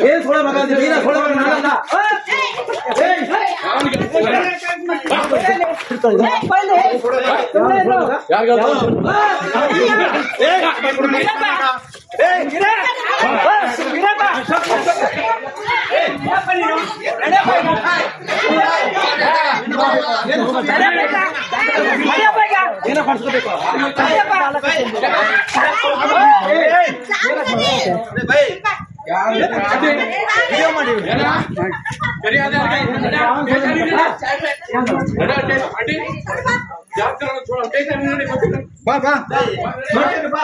ಏನ್ ಸೋಳ ಮಗ ನೀನ ಸೋಳ ಮಗ ನಾನಲ್ಲ. ಏನ ಮಾಡಿಸ್ಕೋಬೇಕು? ಬಾ ಬಾ ಬಾ